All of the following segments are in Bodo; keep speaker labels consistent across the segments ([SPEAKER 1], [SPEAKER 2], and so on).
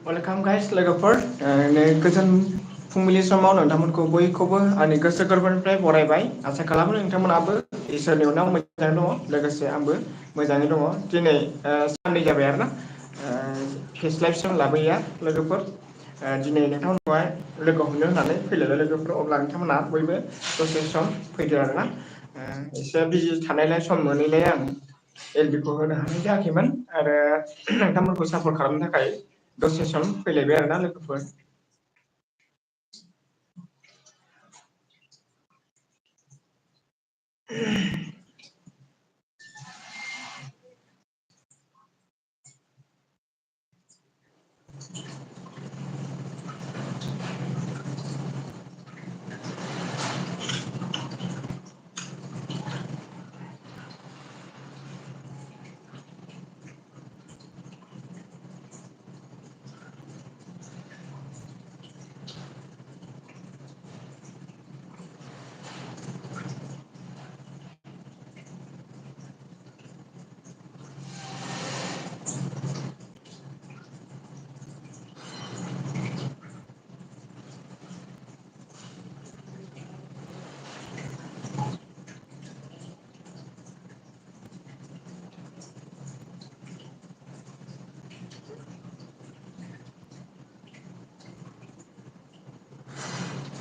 [SPEAKER 1] वेलकाम गाइस लोगोफोर गोजोन फुंबिलि समाव नोंथांमोनखौ बयखौबो आंनि गोसो गोरबोनिफ्राय बरायबाय आसा खालामो नोंथांमोनाबो इसोरनि अनायाव मोजाङै दङ लोगोसे आंबो मोजाङै दङ दिनै साननै जाबाय आरोना फेस्लाय लाबोया लोगोफोर दिनै नोंथांमोनखौहाय लोगो हमनो होननानै फैलायबाय लोगोफोर अब्ला नोंथांमोनहा बयबो दसे सम फैदो आरोना एसे बिजि थानायलाय सम मोनैलाय आं एलबि खौ होनो हानाय जायाखैमोन आरो नोंथांमोनखौ सापर्ट खालामनो थाखाय दसे सम फैलायबाय आरोना लोगोफोर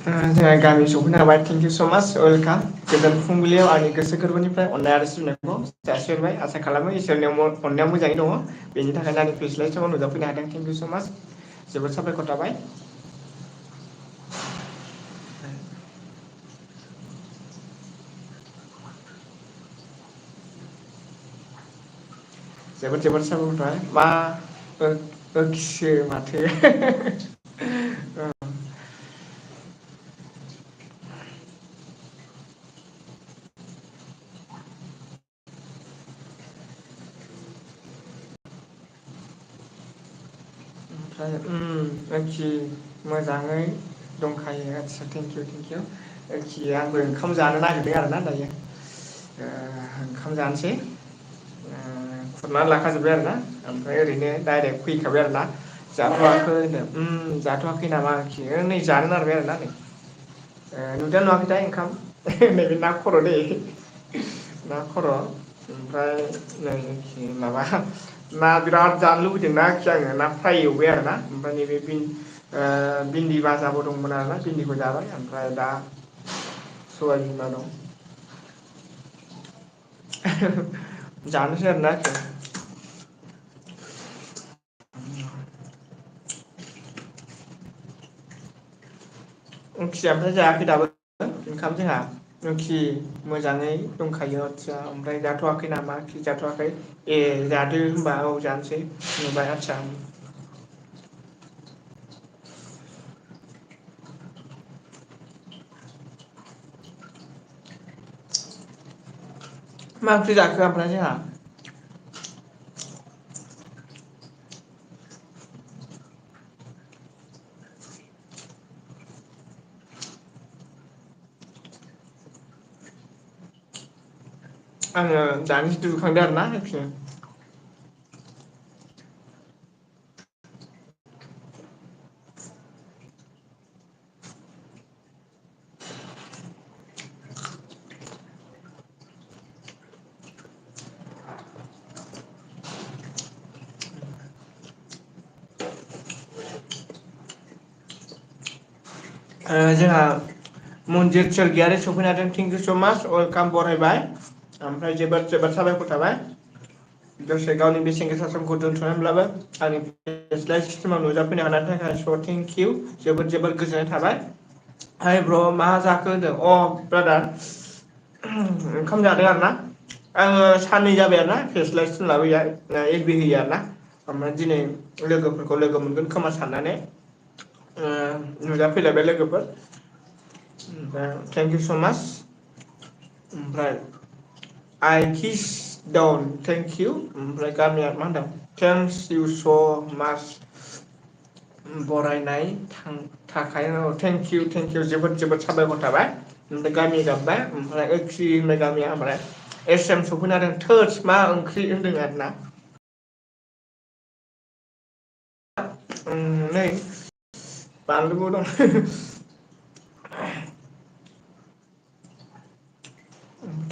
[SPEAKER 1] जोंहा गामि सफैनो हाबाय थेंक इउ स' माच वेलकाम गोजोन फुंबिलियाव आंनि गोसो गोरबोनिफ्राय अननाय आरो सिबिनायखौ जासिहरबाय आसा खालामो इसोरनि अननायाव मोजाङै दङ बेनि थाखायनो आंनि फेस्लाय समाव नुजाफैनो हादों थेंक इउ स' माच जोबोद साबायखर थाबाय जोबोद जोबोद साबायखर थाबाय मा ओखिसो माथो ओमफ्राय ओखि मोजाङै दंखायो आदसा थेंकिउ थेंकिउ ओखि आंबो ओंखाम जानो नागिरदों आरोना दायो ओंखाम जानोसै खुरनानै लाखाजोब्बाय आरोना ओमफ्राय ओरैनो डाइरेक्ट फैखाबाय आरोना जाथ'वाखै होनदों जाथ'वाखै नामा आरोखि नै जानो नागिरबाय आरोना नै नुदोंना नुवाखैथाय ओंखाम नैबे ना खर' दै ना खर' ओमफ्राय नै माबा ना बिराद जानो लुबैदोंना आरोखि आङो ना फ्राय एवबाय आरोना ओमफ्राय नैबे भिन्दि बाजाबो दंमोन आरोना भिन्दिखौ जाबाय ओमफ्राय दा सबाय बिमा दं जानोसै आरोना ओंख्रिया ओमफ्राय जायाखै दाबो ओंखाम जोंहा ओंखि मोजाङै दंखायो आदसा ओमफ्राय जाथ'वाखै नामा जाथ'वाखै ए जादो होनबा औ जानोसै नुबाय आदसा मा ओंख्रि जाखो ओमफ्राय जोंहा आङो दानिसो दुगैखांदों आरोना आरोखि जोंहा मन्जित सोरगियारि सफैनो हादों थेंक इउ स' माच वेलकाम बरायबाय ओमफ्राय जोबोद जोबोद साबायखर थाबाय दसे गावनि बेसेन गोसा समखौ दोन्थ'नानैब्लाबो आंनि फेस्लाय सिस्टेमाव नुजाफैनो हानायनि थाखाय स' थेंक इउ जोबोद जोबोद गोजोननाय थाबाय हाय ब्र' मा जाखो होनदों अ ब्रादार ओंखाम जादों आरोना आङो साननै जाबाय आरोना फेस्लाय लाबोैया एल बि होयो आरोना ओमफ्राय दिनै लोगोफोरखौ लोगो मोनगोन खोमा साननानै नुजाफैलायबाय लोगोफोर ओमफ्राय थेंक इउ स' माच ओमफ्राय आइ किस दउन थेंक इउ ओमफ्राय गामिया मा होनदों थेंक्स इउ स' माच बरायनाय थाखाय थेंक इउ जोबोद जोबोद साबायखर थाबाय ओमफ्राय गामि गाबबाय ओमफ्राय ओख्रि होनबाय गामिया ओमफ्राय एस एम सफैनो हादों थोस मा ओंख्रि होनदों आरोना बानलुबो दं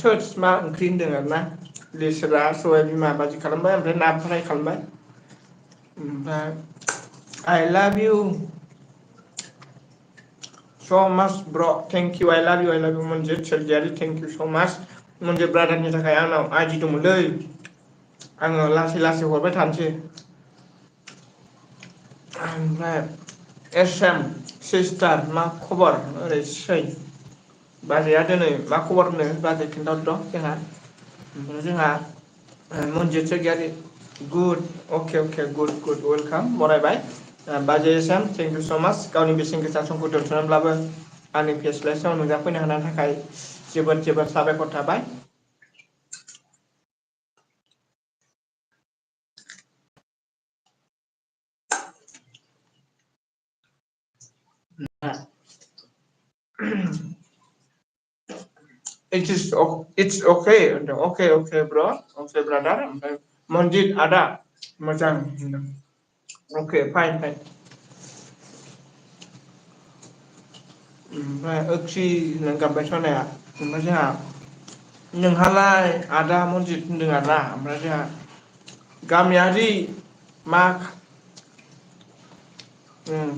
[SPEAKER 1] थोस मा ओंख्रि होनदों आरोना लेस्रा सबाय बिमा बाजि खालामबाय ओमफ्राय ना फ्राय खालामबाय ओमफ्राय I love you so much bro thank you I love you मोनजित सोरगियारि thank you so much मोनजित ब्रादारनि थाखाय आंनाव आइडि दंमोनलै आङो लासै हरबाय थानोसै ओमफ्राय एसएम सिस्टार मा खबर ओरैसै बाजैया दिनै मा खबर होनो बाजै खिन्थाहरथ' जोंहा मनजित सोरगियारि गुड अके गुड वेलकाम बरायबाय बाजै एसएम थेंक इउ स' माच गावनि बेसेन गोसा समखौ दोनथ'नानैब्लाबो आंनि फेस्लाइसआव नुजाफैनो हानायनि थाखाय जोबोद साबायखर थाबाय it's okay bro okay brother ओमफ्राय मनजित आदा मोजां अके फाइन ओमफ्राय ओख्रि गाबबाय सनाया ओमफ्राय जोंहा नोंहालाय आदा मनजित होनदों आरोना ओमफ्राय जोंहा गामियारि मा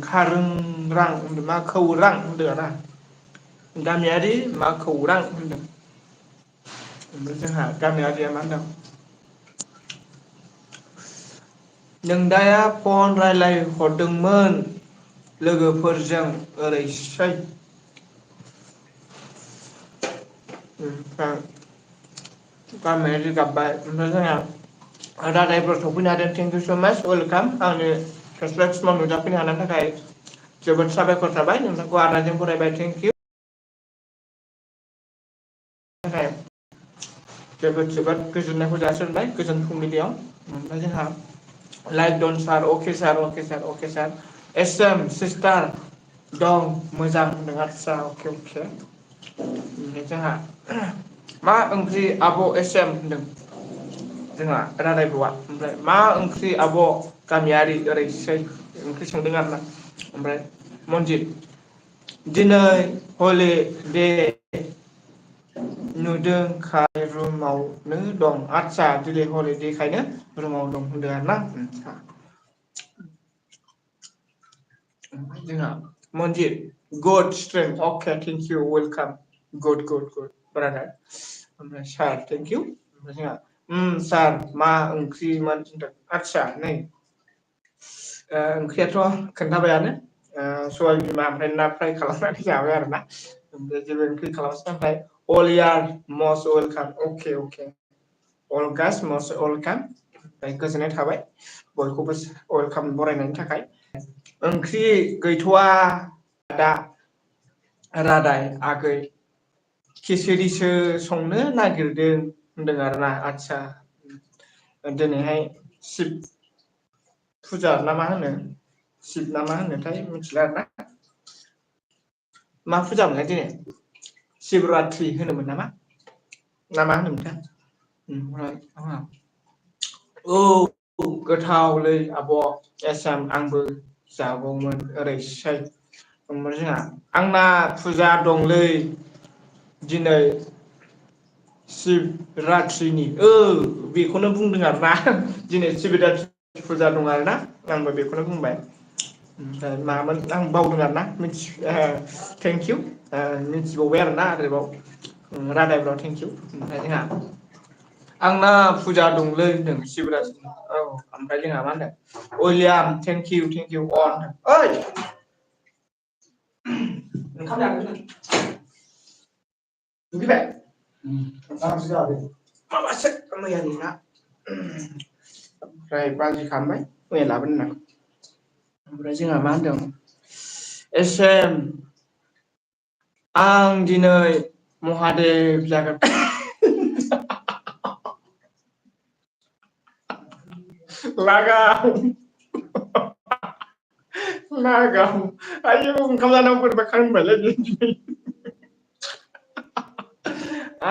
[SPEAKER 1] खारोंरां होनदों मा खौरां होनदों आरोना गामियारि मा खौरां होनदों ओमफ्राय जोंहा गामियारिया मा होनदों नोंदाया फन रायलायहरदोंमोन लोगोफोरजों ओरैसै ओमफ्राय गामियारि गाबबाय ओमफ्राय जोंहा रादायफोर सफैनो हादों थेंक इउ स' माच वेलकाम आंनि फेस्लाक समाव नुजाफैनो हानायनि थाखाय जोबोद साबायखर थाबाय नोंथांखौ आदाजों बरायबाय थेंक इउ थाखाय जोबोद गोजोननायखौ जासिहरबाय गोजोन फुंबिलियाव ओमफ्राय जोंहा लाइक डन सार अके सार एसएम सिस्टार दं मोजां होनदों आदसा अके ओमफ्राय जोंहा मा ओंख्रि आब' एसएम होनदों जोंहा रादायबावआ ओमफ्राय मा ओंख्रि आब' गामियारि ओरैसै ओंख्रि संदों आरोना ओमफ्राय मनजित दिनै हलिदे नुदों खाय रुमावनो दं आदसा दिनै हलिदेखायनो रुमाव दं होनदों आरोना जोंहा Manjit good strength okay thank you welcome good brother ओमफ्राय सार थेंक इउ ओमफ्राय जोंहा सार मा ओंख्रिमोन आदसा नै ओंख्रियाथ' खोन्थाबायानो सबाय बिमा ओमफ्राय ना फ्राय खालामनानै जाबाय आरोना ओमफ्राय जेबो ओंख्रि खालामासै ओमफ्राय अल यार मस्ट वेलकाम अके अल गास मस्ट वेलकाम ओमफ्राय गोजोननाय थाबाय बयखौबो वेलकाम बरायनायनि थाखाय ओंख्रि गैथ'वा दा रादाय आगै खिसिरिसो संनो नागिरदों होनदों आरोना आदसा दिनैहाय शिब फुजा ना मा होनो शिब ना मा होनोथाय मिथिला आरोना मा फुजा मोनलाय दिनै शिबरात्रि होनोमोन नामा ना मा होनोमोनथाय औ गोथावलै आब' एसाम आंबो जागौमोन ओरैसै ओमफ्राय जोंहा आंना फुजा दंलै दिनै शिबरात्रिनि बेखौनो बुंदों आरोना दिनै शिबरात्रि फुजा दं आरोना आंबो बेखौनो बुंबाय ओमफ्राय मामोन आं बावदों आरोना थेंक इउ मिथिबावबाय आरोना आरोबाव रादायफ्राव थेंक इउ ओमफ्राय जोंहा आंना फुजा दंलै होनदों शिबरात्रि औ ओमफ्राय जोंहा मा होनदों अलियाम थेंक इउ अन ओइ ओंखाम जागोन दुगैबाय माबासो मैयानि ना ओमफ्राय बाजि खालामबाय मैया लाबोनो होनना ओमफ्राय जोंहा मा होनदों एसएम आं दिनै महादेब जागोन लागाव आयौ ओंखाम जानांगौ बोरैबा खालामबायलै दिनै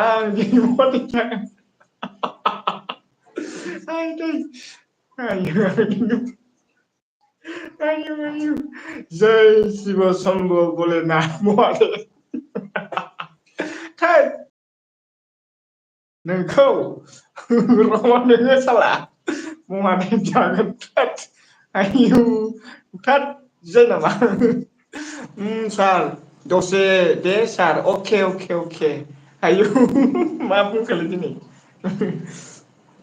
[SPEAKER 1] आं दिनै महादेब जागोन आयु जय शिव शंभ भोलेनाथ महादेव थै नोंखौ र' नोङो साला महादेव जागोन थोद आयु थोद जायो नामा सार दसे दे सार अके आयु मा बुंखोलै दिनै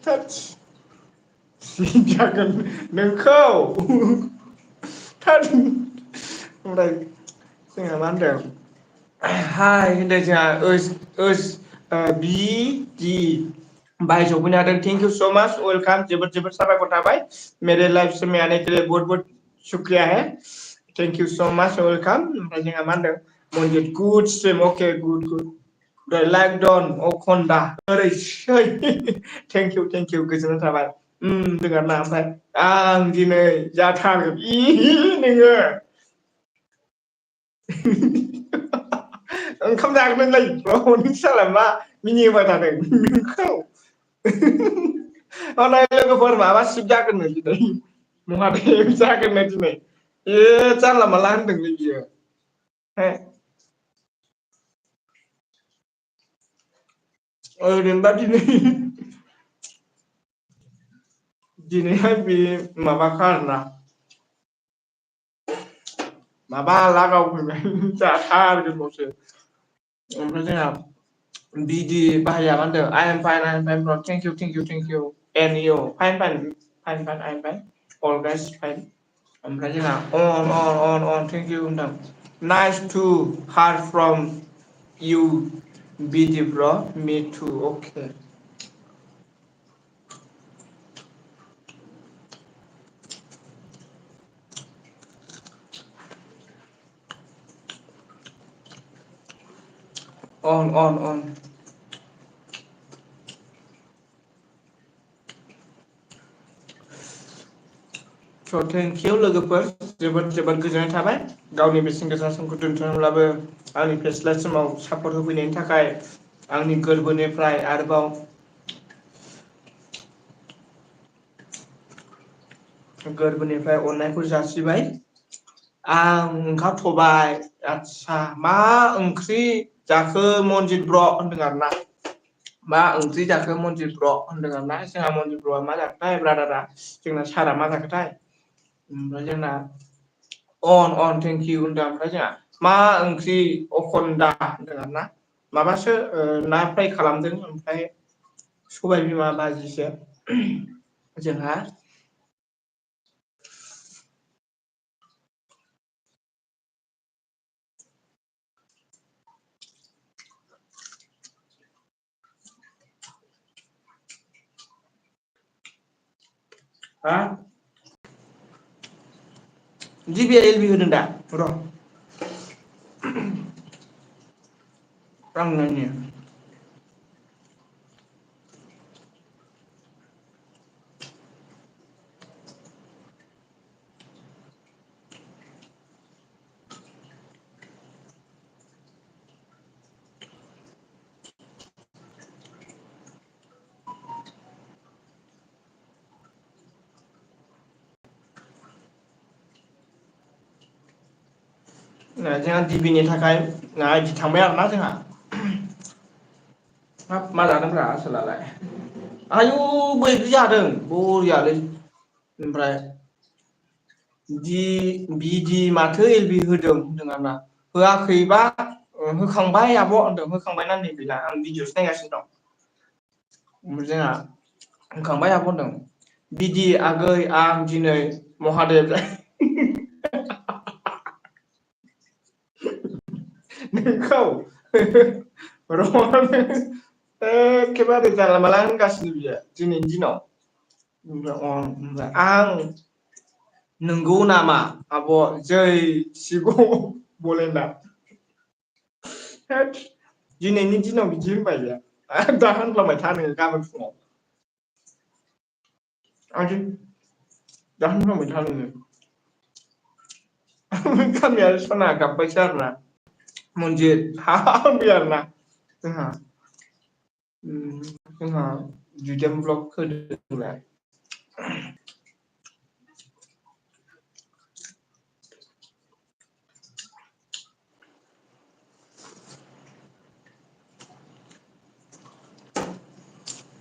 [SPEAKER 1] थोद जागोन नोंखौ थोद ओमफ्राय जोंहा मा होनदों हाय होनदों जोंहा ओस बि डि बायजोआव फैनो हादों थेंक यू सो माच वेलकाम जोबोद जोबोद साबायखर थाबाय मेरे लाइफ से मैं आने के लिए बहुत बहुत शुक्रिया है थेंक यू सो माच वेलकाम ओमफ्राय जोंहा मा होनदों Manjit good stream okay good like done अखन्दा ओरैसै थेंक इउ गोजोननाय थाबाय जोंहा ना ओमफ्राय आं दिनै जाथारगोन नोङो ओंखाम जागोनलाय नों साला मा मिनिबाय थादों नोंखौ अनाय लोगोफोर माबा सिब जागोननो दिनै महादेव जागोननो दिनै जानला माला होनदोंलै बियो ओरैनोबा दिनैहाय बे माबाखा आरोना माबा लागावफैबाय जाथारगोनबावसो ओमफ्राय जोंहा बिदि बाहाया मा होनदों I am fine bro thank you and you fine I am fine all guys fine ओमफ्राय जोंहा अन थेंक इउ होनदों nice to hear from you बिदि ब्र मी टु अके अन स' थेंक इउ लोगोफोर जोबोद गोजोननाय थाबाय गावनि बेसेन गोसा समखौ दोनथ'नोब्लाबो आंनि फेस्ला समाव सापर्ट होफैनायनि थाखाय आंनि गोरबोनिफ्राय आरोबाव गोरबोनिफ्राय अननायखौ जासिबाय आं ओंखारथ'बाय आदसा मा ओंख्रि जाखो मनजित ब्र होनदों आरोना मा ओंख्रि जाखो मनजित ब्र होनदों आरोना जोंहा मनजित ब्र'आ मा जाखोथाय ब्रादारा जोंना सारा मा जाखोथाय ओमफ्राय जोंना अन थेंक इउ होनदों ओमफ्राय जोंहा मा ओंख्रि अखन्दा होनदों आरोना माबासो ना फ्राय खालामदों ओमफ्राय सबाय बिमा बाजिसो जोंहा हा जिबिया एलबि होदों दा र' आं नायनि जोंहा डिबिनि थाखाय आइडि थांबाय आरोना जोंहा हाब मा जादोंब्रा आसोलालाय आयु बैग्रि जादों बरियालै ओमफ्राय बिदि माथो एलबि होदों होनदों आरोना होआखैबा होखांबाय आब' होनदों होखांबाय ना नै गैला आं भिडिअ'सो नायगासिनो दं ओमफ्राय जोंहा होखांबाय आब' होनदों बिदि आगै आं दिनै महादेब नोंखौ र' एखेबारे जानला माला होनगासिनो बियो दिनैनि दिनाव ओमफ्राय आं नंगौ नामा आब' जै शिब भलेनाथ दिनैनि दिनाव बिदि होनबाय बे दा होनफ्लांबाय था नोङो गाबोन फुङाव आं दा होनफ्लांबाय था नोङो गामिया सना गाबबायसो आरोना मनजित हा होनबाय आरोना जोंहा जुदियाम ब्लक होदोंलाय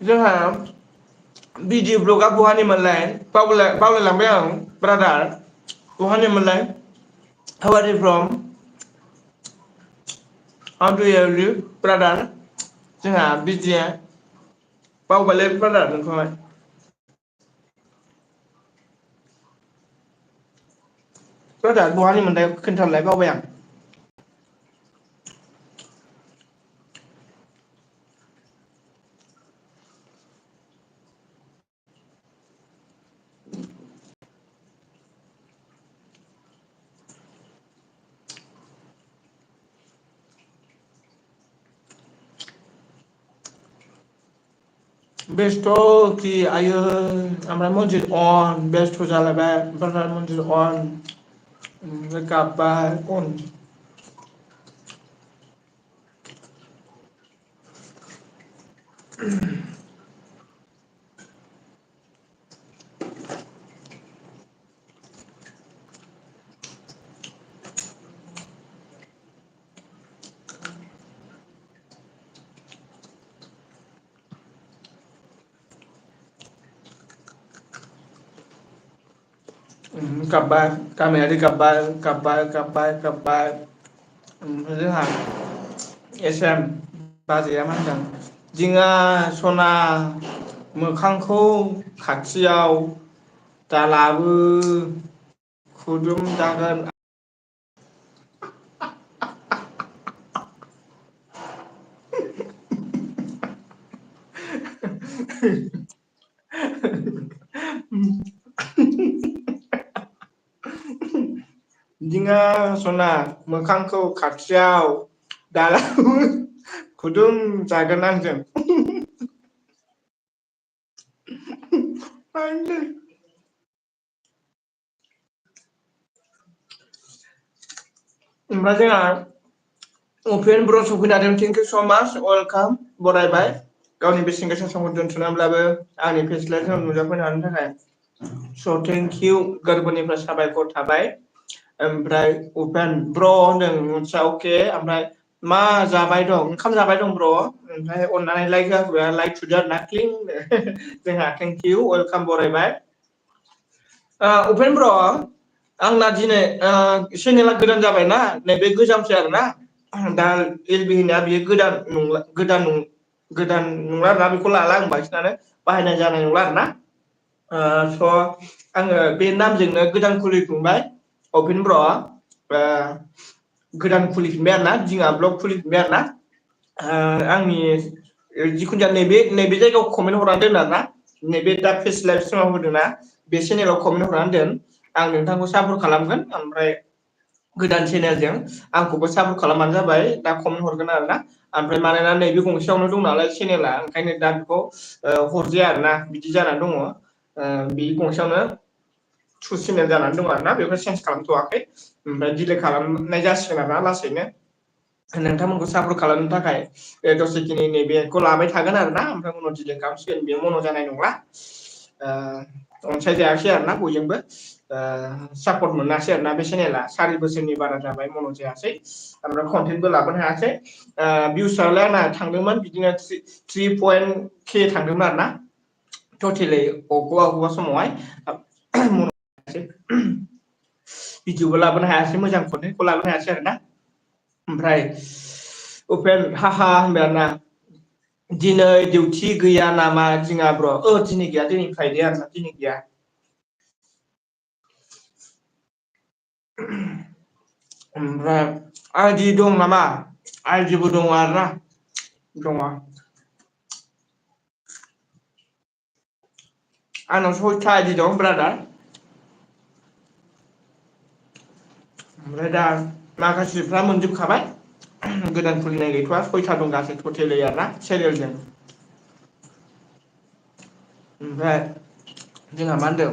[SPEAKER 1] जोंहा भिडिअ ब्लगा बहानिमोनलाय बावलायलांबाय आं brother बहानिमोनलाय How are you from? How do you live, brother? जोंहा बिदिया बावबायलै ब्रादार नोंखौहाय ब्रादार बहानिमोनलाय खोन्थालाय बावबाय आं बेस्थ' कि आयो ओमफ्राय मन्दिर अन बेस्थ' जालायबाय ब्रादार मन्दिर अन ओमफ्राय गाबबाय अन गाबबाय गामियारि गाबबाय ओमफ्राय जोंहा एसएम बाजैया मा होनदों दिङा सना मोखांखौ खाथियाव दालाबो खुदुम जागोन दिङा सना मोखांखौ खाथियाव दालाबो खुदुम जागोन आंजों ओमफ्राय जोंहा अपेन ब्र सफैनानै थेंक इउ स माच वेलकाम बरायबाय गावनि बेसेन गोसा समखौ दोनथ'नानैब्लाबो आंनि फेस्लाखौ नुजाफैनो हानो थाखाय स थेंक इउ गोरबोनिफ्राय साबायखर थाबाय ओमफ्राय उपेन ब्र होनदों अके ओमफ्राय मा जाबाय दं ओंखाम जाबाय दं ब्र ओमफ्राय अननानै लाइक होआखैबा लाइक थुदो आरो ना क्लिं जोंहा थेंक इउ वेलकाम बरायबाय उपेन ब्र आंना दिनै चेनेला गोदान जाबायना नैबे गोजामसो आरोना दा एलबि होननाया बियो गोदान नंला आरोना बेखौ लाला आं बांसिनानो बाहायनाय जानाय नंला आरोना स' आङो बे नामजोंनो गोदान खुलिफिनबाय अपेन ब्र गोदान खुलिफिनबाय आरोना दिङा ब्लग खुलिफिनबाय आरोना आंनि जिखुनु जाया नैबे जायगायाव कमेन्ट हरनानै दोन आरोना नैबे दा फेस लाइभ सिमाव होदोंना बे चेनेलाव कमेन्ट हरनानै दोन आं नोंथांखौ सापर्ट खालामगोन ओमफ्राय गोदान चेनेलजों आंखौबो सापर्ट खालामबानो जाबाय दा कमेन्ट हरगोन आरोना ओमफ्राय मानोना नैबे गंसेयावनो दं नालाय चेनेला ओंखायनो दा बेखौ हरजाया आरोना बिदि जानानै दङ बे गंसेयावनो टु चेनेल जानानै दं आरोना बेखौ चेन्ज खालामथ'वाखै ओमफ्राय डिलेट खालामनाय जासिगोन आरोना लासैनो नोंथांमोनखौ सापर्ट खालामनो थाखाय दसेखिनि नैबेखौ लाबाय थागोन आरोना ओमफ्राय उनाव डिलेट खालामसिगोन बेयो मन' जानाय नंला अनसायजायासै आरोना बयजोंबो सापर्ट मोनासै आरोना बे चेनेला 4 बोसोरनि बारा जाबाय मन' जायासै ओमफ्राय कन्टेन्टबो लाबोनो हायासै भिउसआलाय आंना थांदोंमोन बिदिनो 3.k थांदोंमोन आरोना टटेलै अबेबा समावहाय भिडिअबो लाबोनो हायासै मोजां कन्टेन्टखौ लाबोनो हायासै आरोना ओमफ्राय उपेन हाहा होनबाय आरोना दिनै डिउटि गैया नामा दिङा ब्र दिनै गैया दिनै फ्राइडे आरोना दिनै गैया ओमफ्राय आइदि दं नामा आइदिबो दङ आरोना दङ आंनाव 6था आइदि दं ब्रादार ओमफ्राय दा माखासेफ्रा मोनजोबखाबाय गोदान खुलिनाय गैथ'वा 6था दं गासै टटेलै आरोना चेनेलजों ओमफ्राय जोंहा मा होनदों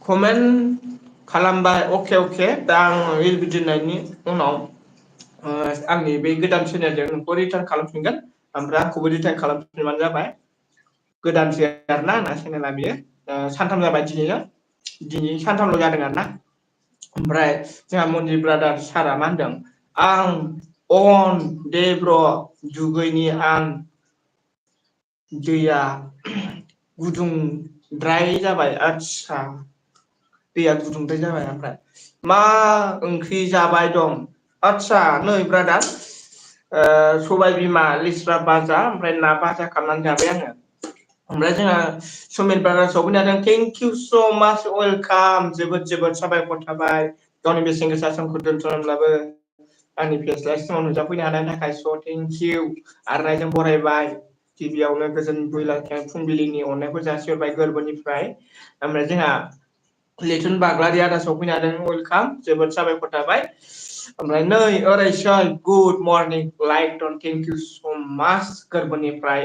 [SPEAKER 1] कमेन्ट खालामबाय अके दा आं एलबि दोननायनि उनाव आंनि बे गोदान चेनेलजों नोंखौ रिटार्न खालामफिनगोन ओमफ्राय आंखौबो रिटार्न खालामफिनबानो जाबाय गोदानसो आरोना आंना चेनेला बेयो सानथाम जाबाय दिनै सानथामल' जादों आरोना ओमफ्राय जोंहा मन्दिर ब्रादार सारा मा होनदों आं अन दे ब्र दुगैनि आं दैया गुदुंद्राय जाबाय आदसा दैया गुदुंद्राय जाबाय ओमफ्राय मा ओंख्रि जाबाय दं आदसा नै ब्रादार सबाय बिमा लिस्रा भाजा ओमफ्राय ना भाजा खालामनानै जाबाय आङो ओमफ्राय जोंहा सुमित ब्रादार सफैनो हादों थेंक इउ स' माच वेलकाम जोबोद साबायखर थाबाय गावनि बेसेन गोसा समखौ दोनथ'नोब्लाबो आंनि फेस लाइभ सिमाव नुजाफैनो हानायनि थाखाय स' थेंक इउ आरनायजों बरायबाय गिबियावनो गोजोन फुंबिलिनि अननायखौ जासिहरबाय गोरबोनिफ्राय ओमफ्राय जोंहा लैथुन बाग्लारि आदा सफैनो हादों वेलकाम जोबोद साबायखर थाबाय ओमफ्राय नै ओरैसै good morning like done thank you so' much गोरबोनिफ्राय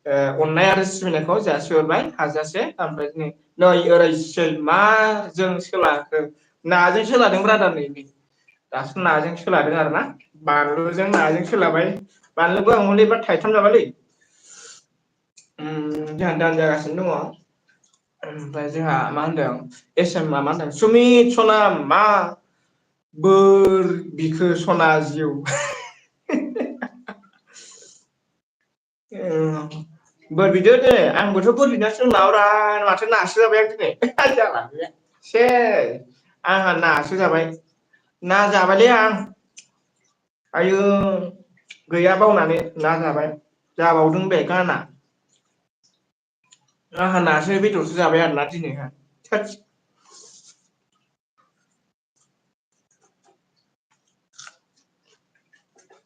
[SPEAKER 1] अननाय आरो सिबिनायखौ जासिहरबाय हाजासे ओमफ्राय नै ओरैसै माजों सोलाखो नाजों सोलादों ब्रादार नै दासो नाजों सोलादों आरोना बानलुजों नाजों सोलाबाय बानलुखौ आं हले एबार थाइथाम जाबायलै जोंहा दान जागासिनो दङ ओमफ्राय जोंहा मा होनदों मा होनदों सुमित सना मा बोर बिखो सना जिउ बोर बिदो दे आंबोथ' बोर बिनासो दंलाब्रा माथो नासो जाबाय आं दिनै जाला से आंहा नासो जाबाय ना जाबायलै आं आयु गैया बावनानै ना जाबाय जाबावदों बे गाना आंहा नासो बेदरसो जाबाय आरोना दिनैहाय थोस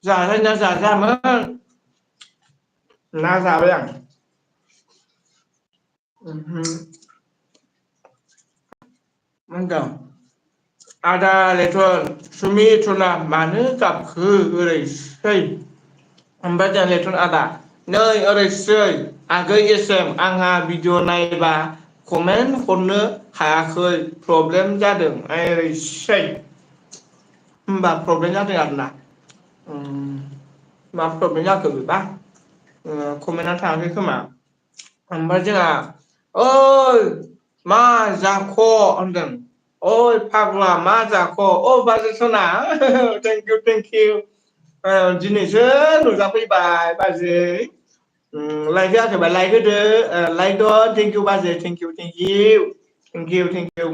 [SPEAKER 1] जाजायोना जाजायामोन ना जाबाय आं मा होनदों आदा लेथन सुमित सना मानो गाबखो ओरैसै ओमफ्राय जोंहा लेथन आदा नै ओरैसै आगै एसेम आंहा भिडिअ नायबा कमेन्ट हरनो हायाखै प्रब्लेम जादों ओरैसै होमबा प्रब्लेम जादों आरोना मा प्रब्लेम जाखो बेबा कमेन्टआ थाङाखै खोमा ओमफ्राय जोंहा ओइ मा जाख' होनदों ओइ फाग्ला मा जाख' अ बाजै सना थेंक इउ दिनैसो नुजाफैबाय बाजै लाइक होआखैबा लाइक होदो लाइक थेंक इउ बाजै थेंक इउ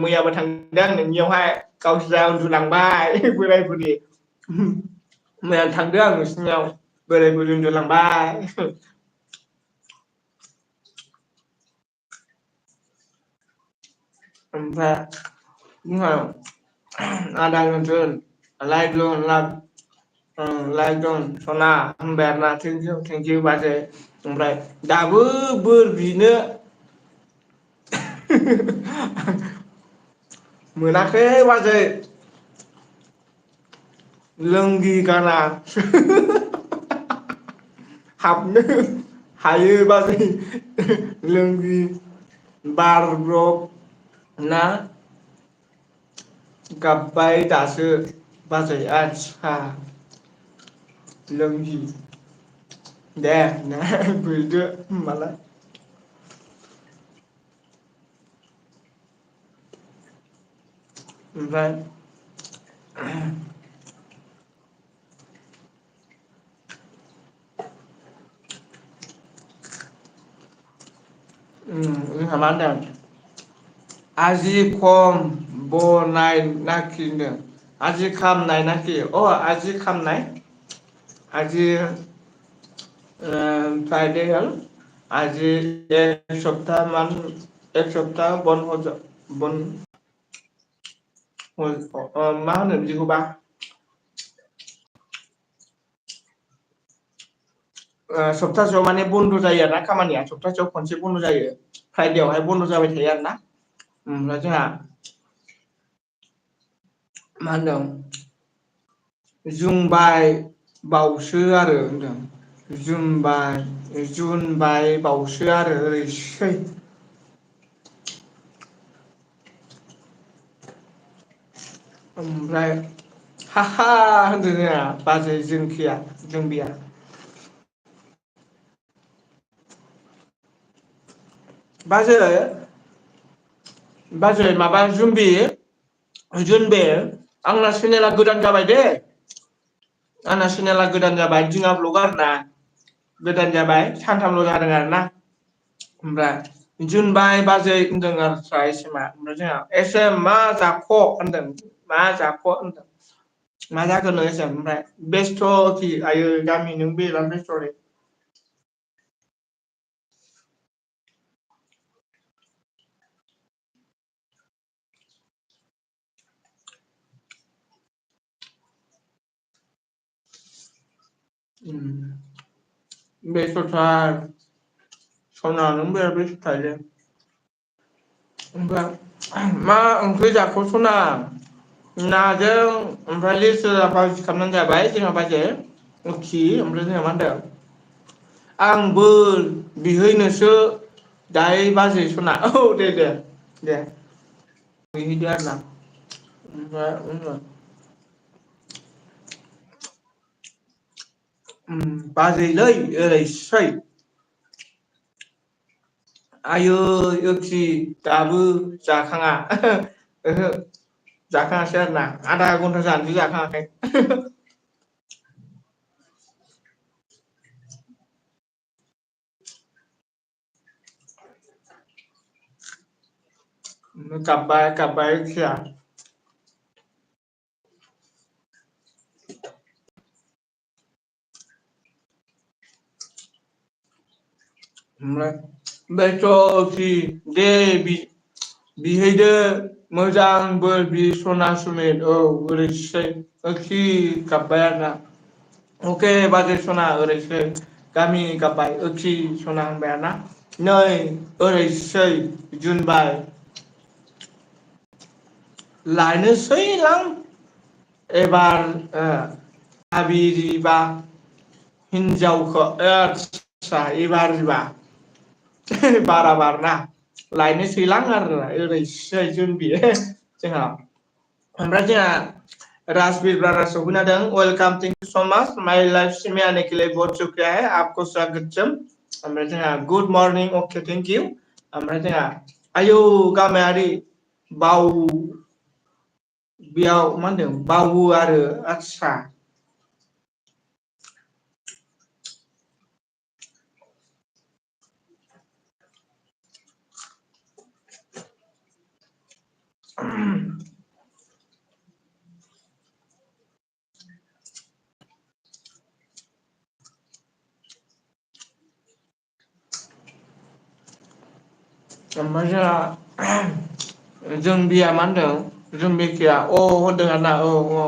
[SPEAKER 1] मैयाबो थांदों आं नोंनियावहाय गावस्रा उन्दुलांबाय बोराय बुरि मैया थांदों आं नोंसिनियाव बोराय बुरि उन्दुलांबाय ओमफ्राय जोंहा आदा होनगोन लाइक दं सना होनबाय आरोना थेंक इउ बाजै ओमफ्राय दाबो बोर बिनो मोनाखै बाजै लोंगि गाना हाबनो हायो बाजै लोंगि बारब्रब ना गाबबाय दासो बाजै आथिखा लोंगि दे बिदो होमबालाय ओमफ्राय जोंहा मा होनदों आजि खम बनाय नाखि होनदों आजि खामनाय नाखि आजि खामनाय आजि फ्राइडे আজি एक सप्ताह बन्द मा होनो बिदिखौबा सप्तासेयाव माने बन्द' जायो आरो ना खामानिया सप्तासेयाव खनसे बन्द' जायो फ्राइदेआवहाय बन्द' जाबाय थायो आरो ना ओमफ्राय जोंहा मा होनदों जुमबाय बावसो आरो होनदों जुनबाय बावसो आरो ओरैसै ओमफ्राय हाहा होनदों जोंहा बाजै जोंबिया बाजै माबा जुनबे आंना चेनेला गोदान जाबाय दे आंना चेनेला गोदान जाबाय दिङा ब्लग आरोना गोदान जाबाय सानथामल' जादों आरोना ओमफ्राय जुनबाय बाजै होनदों आरो एसएमआ ओमफ्राय जोंहा एसएम मा जाख' होनदों मा जाख' होनदों मा जाखोनो एसएम ओमफ्राय बेस्थ' खि आयो गामि नों बेराद बेस्थ' रे बेस्थ'थार सना नों बिराद बेस्थ'थारलै ओमफ्राय मा ओंख्रि जाख' सना नाजों ओमफ्राय लेस्रा भाजि खालामनानै जाबाय जोंहा बाजै खि ओमफ्राय जोंहा मा होनदों आंबो बिहैनोसो दाहाय बाजै सना औ दे बिहैदो आरोना ओमफ्राय बाजैलै ओरैसै आयै ओखि दाबो जाखाङा ओहो जाखाङासै आरोना आधा घन्टा जानोसै जाखाङाखै गाबबाय ओखिया ओमफ्राय बेथ' खि दे बिहैदो मोजां बोर बि सना सुमित औ ओरैसै ओखि गाबबाय आरोना अके बाजै सना ओरैसै गामि गाबबाय ओखि सना होनबाय आरोना नै ओरैसै जुनबाय लायनोसैलां एबार हाबिरिबा हिनजावखौ आस्सा एबारबा बारा बारना लायनोसैलां आरो ओरैसै जुनबि जोंहा ओमफ्राय जोंहा राजबिर ब्रादार सफैना होदों वेलकाम थेंक इउ स' माच माय लाइफ में आने के लिए बहुत शुक्रिया है आपको स्वागतम ओमफ्राय जोंहा good morning okay thank you ओमफ्राय जोंहा आयौ गामियारि बाव बेयाव मा होनदों बावो आरो आस्सा ओमफ्राय जोंहा जोंबिया मा होनदों जोंबिखाया अ होनदों आरोना औ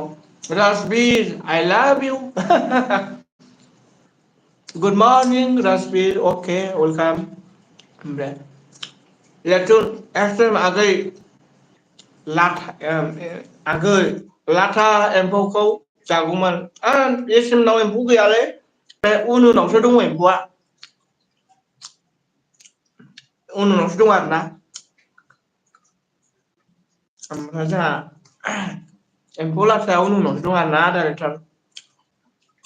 [SPEAKER 1] राजबिर आइ लाभ इउ गुड मर्निं राजबिर अके वेलकाम ओमफ्राय लेथुन एकदम आगै लाथा आगै लाथा एम्फौखौ जागौमोन एसिमनाव एम्फौ गैयालै बे उनुनावसो दङ एम्फौआ उनुनावसो दं आरोना ओमफ्राय जोंहा एम्फौ लाथाया उनुनावसो दं आरोना आदा लेथन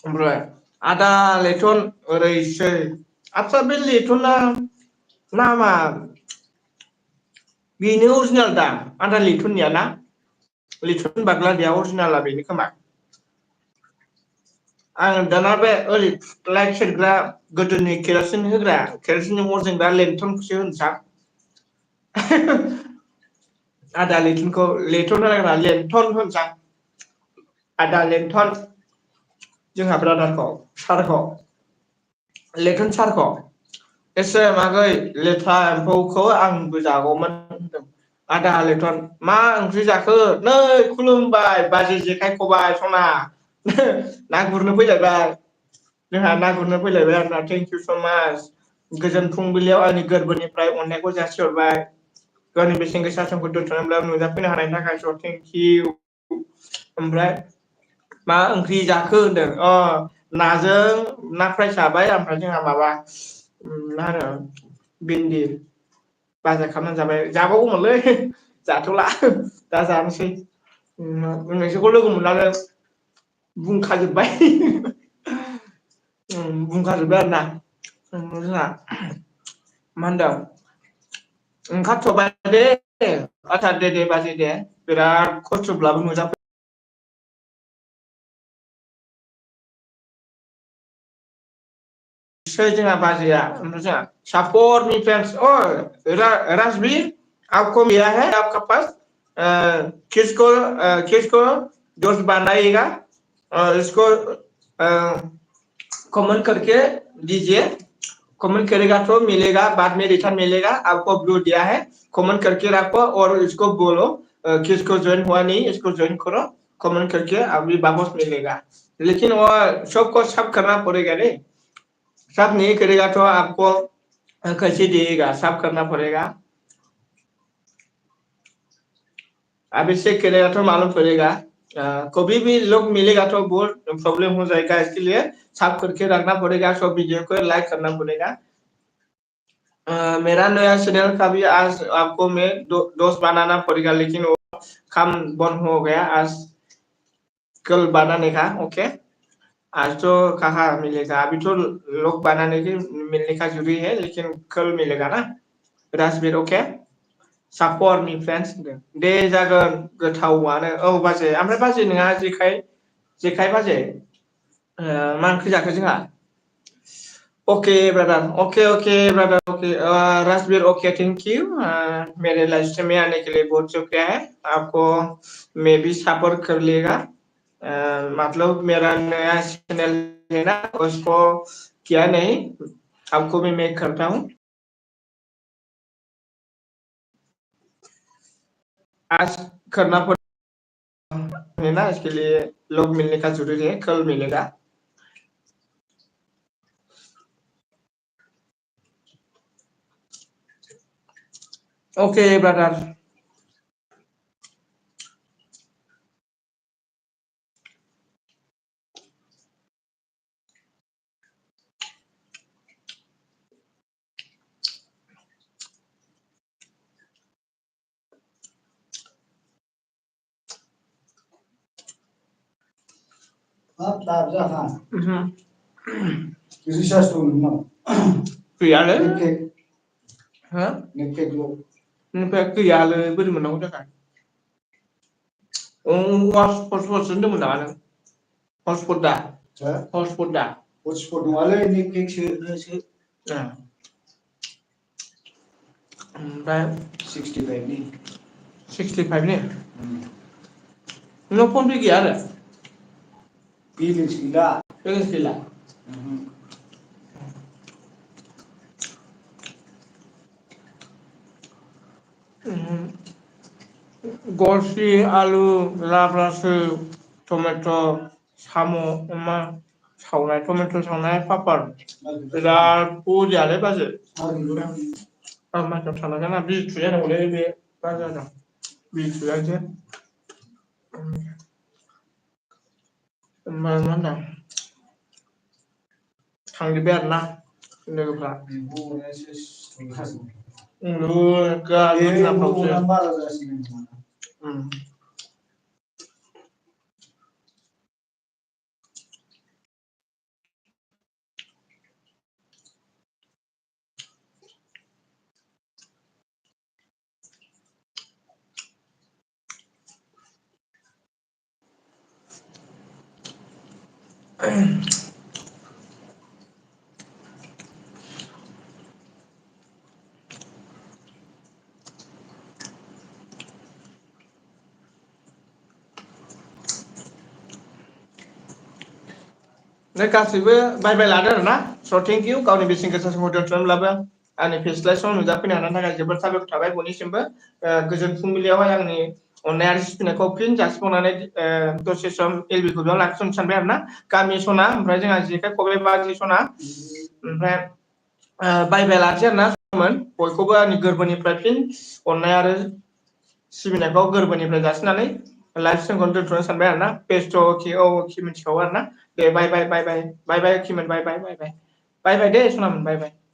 [SPEAKER 1] ओमफ्राय आदा लेथन ओरैसै आदसा बे लेथना नामा बेनो अरिजिनेल दा आदा लैथुननिया ना लैथुन बाग्लादिया अरिजिनाला बेनो खोमा आं दाना बे ओरै लाइट सेरग्रा गोदोनि केरासिन होग्रा केरासिनजों अर जोंग्रा लेन्थनखौसो होनोसां आदा लैथुनखौ लेथन होनाङा लेन्थन होनसां आदा लेन्थन जोंहा ब्रादारखौ सारखौ लेथुन सारखौ एसएम आगै लेथा एम्फौखौ आंबो जागौमोन होनदों आदा लेथन मा ओंख्रि जाखो नै खुलुमबाय बाजै जेखाइ खबाइ सना ना गुरनो फैलायबाय जोंहा ना गुरनो फैलायबाय आरोना थेंक इउ स' माच गोजोन फुंबिलियाव आंनि गोरबोनिफ्राय अननायखौ जासिहरबाय गावनि बेसेन गोसा समखौ दोन्थ'नानैब्लाबो नुजाफैनो हानायनि थाखाय स' थेंक इउ ओमफ्राय मा ओंख्रि जाखो होनदों नाजों ना फ्राय जाबाय ओमफ्राय जोंहा माबा मा होनो भिन्दि बाजा खालामनानै जाबाय जाबावगौमोनलै जाथ'ला दा जानोसै नोंसोरखौ लोगो मोननानै बुंखाजोब्बाय बुंखाजोब्बाय आरोना जोंहा मा होनदों ओंखारथ'बाय दे आदा दे बाजै दे बिराद खस्थ'ब्लाबो नुजाफै सै जोंहा बाजैया ओमफ्राय जोंहा सपोर्ट मी फ्रेंड्स ओ राजबीर आपको मिला है आपका पास किसको दोस्त बनाएगा इसको कमेंट करके दीजिए कमेंट करेगा तो मिलेगा बाद में रिटर्न मिलेगा आपको ब्लू दिया है कमेंट करके रखो और इसको बोलो किसको ज्वाइन हुआ नहीं इसको ज्वाइन करो कमेंट करके अभी वापस मिलेगा लेकिन वो सबको सब करना पड़ेगा रे सब नहीं करेगा तो आपको कैसे दिएगा सब करना पड़ेगा अभी चेक करेगा तो मालूम पड़ेगा कभी भी लोग मिलेगा तो बहुत प्रॉब्लम हो जाएगा इसके लिए सब करके रखना पड़ेगा सब वीडियो को लाइक करना पड़ेगा मेरा नया चैनल का भी आज आपको मैं दोस्त बनाना पड़ेगा लेकिन वो काम बंद हो गया आज कल बनाने का ओके आज तो कहाँ मिलेगा अभी तो लोग बनाने के मिलने का जरूरी है लेकिन कल मिलेगा ना Rajbir okay support me friends they जागोन गोथावानो औ बाजै ओमफ्राय बाजै नोंहा जेखाय बाजै मा ओंख्रि जाखो जोंहा Okay, brother. Okay, brother. Okay, Rajbir okay thank you मेरे लाइफ में आने के लिए बहुत शुक्रिया है आपको मैं भी सपोर्ट कर लेगा मतलब मेरा नया चैनल है ना उसको किया नहीं आपको भी मैं करता हूँ आज करना पड़ेगा है ना इसके लिए लोग मिलने का जरूरी है कल मिलेगा ओके ब्रदर
[SPEAKER 2] रिसार्च दं नोंनाव
[SPEAKER 1] गैयालै
[SPEAKER 2] नेटपेक
[SPEAKER 1] हो
[SPEAKER 2] नेटपेकल'
[SPEAKER 1] नेटपेक गैयालै बोरै मोननांगौ जाखो हटस्पटसो होनदोंमोन नामा नों हटस्पट दा हटस्पट दा
[SPEAKER 2] हटस्पट नङालै नेटपेकसो
[SPEAKER 1] ओमफ्राय
[SPEAKER 2] 65 नि
[SPEAKER 1] 65 नि नोंनाव फन पे गैया आरो
[SPEAKER 2] बेलेन्स गैला
[SPEAKER 1] बेलेन्स गैला गरसि आलु लाब्रासो टमेट' साम' अमा सावनाय टमेट' सावनाय पापर बिराद बरियालै बाजै माथो थानांगोन ना बिजि थुजानांगौलै बे बाजाराव बिजि थुजानोसै मा होनदां थांजोब्बाय आरोना लोगोफ्रा
[SPEAKER 2] बारा जासिगोन
[SPEAKER 1] गासैबो बाय लादो आरोना स' थेंक इउ गावनि बेसेन गोसा समाव दोनथ'नोब्लाबो आंनि फेस्लाइ समाव नुजाफैनो हानायनि थाखाय जोबोद साबायखर थाबाय बयनिसिमबो गोजोन फुंबिलियावहाय आंनि अननाय आरो सिबिनायखौ फिन जासिबावनानै दसे सम एलबिखौ बेयाव लाखिथ'नो सानबाय आरोना गामि सना ओमफ्राय जोंहा जेखाइ खबाइ बाजि सना ओमफ्राय बाय लानोसै आरोना सममोन बयखौबो आंनि गोरबोनिफ्राय फिन अननाय आरो सिबिनायखौ गोरबोनिफ्राय जासिनानै लाइफ स्टाइलखौ दोनथ'नो सानबाय आरोना बेस्थ' अके मिथिखागौ आरोना दे बाय किमोन बाय दे सनामोन बाय